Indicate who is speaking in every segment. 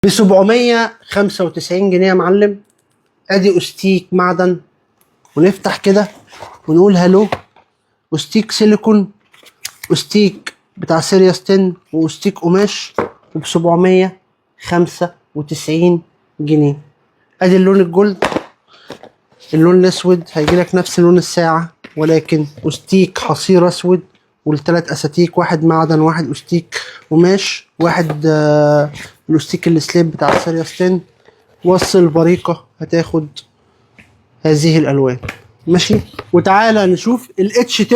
Speaker 1: ب 795 جنيه يا معلم. ادي استيك معدن، ونفتح كده ونقول hello. استيك سيليكون، استيك بتاع series 10، واستيك قماش، وب 795 جنيه. ادي اللون ال gold، اللون الاسود هيجي لك نفس لون الساعة، ولكن استيك حصير اسود، والتلات اساتيك، واحد معدن، واحد استيك قماش، واحد الاستيك ال slip بتاع series 10. وصل بريقة هتاخد هذه الالوان. ماشي، وتعالى نشوف ال H 10،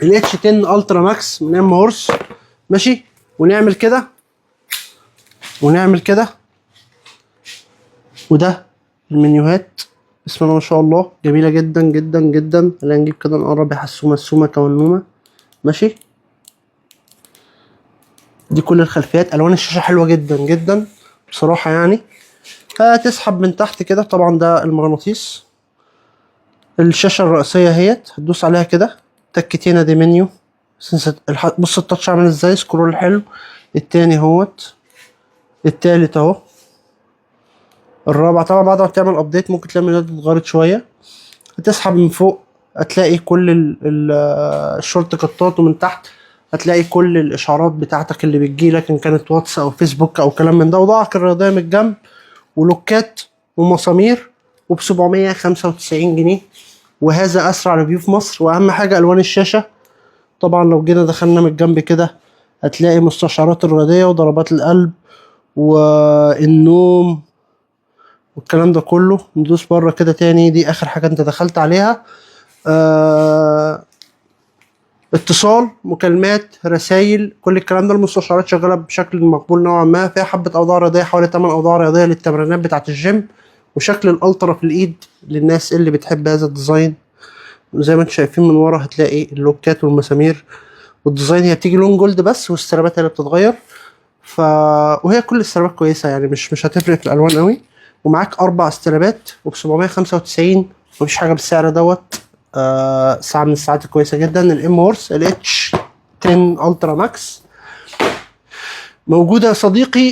Speaker 1: ال H 10 Ultra Max من mHorse. ماشي، ونعمل كده ونعمل كده، وده المنيوهات، بسم الله ما شاء الله، جميلة جدا جدا جدا. خلينا نجيب كده، نقرب يا حسومة السومة كونومة. ماشي، دي كل الخلفيات، الوان الشاشة حلوة جدا جدا بصراحة يعني. هتسحب من تحت كده، طبعا ده المغناطيس. الشاشة الرئيسية اهيت، هتدوس عليها كده تكتين، دي منيو. بص ال touch عامل ازاي، scroll حلو. التاني اهوت، التالت اهو، الرابع. طبعا بعد ما تعمل update ممكن تلاقي المنيوهات اتغيرت شويه. هتسحب من فوق هتلاقي كل ال shortcut ات، ومن تحت هتلاقي كل الاشعارات بتاعتك اللي بتجيلك، ان كانت واتس او فيسبوك او كلام من ده. وضعك الرياضية من الجنب، ولوكات ومسامير، وب 795 جنيه. وهذا اسرع review في مصر. واهم حاجة الوان الشاشة. طبعا لو جينا دخلنا من الجنب كده هتلاقي مستشعرات الرياضية وضربات القلب والنوم والكلام ده كله. ندوس بره كده تاني، دي اخر حاجة انت دخلت عليها. اتصال، مكالمات، رسائل، كل الكلام ده. المستشعرات شغالة بشكل مقبول نوعا ما. فيها حبه اوضاع رياضيه، حوالي 8 اوضاع رياضية للتمرينات بتاعه الجيم. وشكل ال Ultra في الايد للناس اللي بتحب هذا ال design. وزي ما انتم شايفين من ورا هتلاقي اللوكات والمسامير وال design. هي بتيجي لون gold بس، والسترابات هي اللي بتتغير. وهي كل السترابات كويسة يعني، مش هتفرق في الالوان قوي. ومعاك اربع استرابات وب 795، مفيش حاجة بالسعر دوت. ساعة من الساعات الكويسة جدا، ال mHorse ال H 10 Ultra Max، موجودة يا صديقي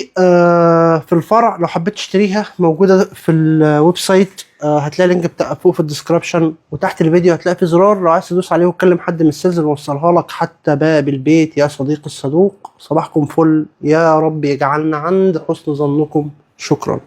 Speaker 1: في الفرع لو حبيت تشتريها، موجودة في ال website. هتلاقي ال link بتاع فوق في ال description، وتحت الفيديو هتلاقي في زرار لو عايز تدوس عليه وتكلم حد من ال sales نوصلها لك حتى باب البيت يا صديقي الصدوق. صباحكم فل، يا رب يجعلنا عند حسن ظنكم. شكرا.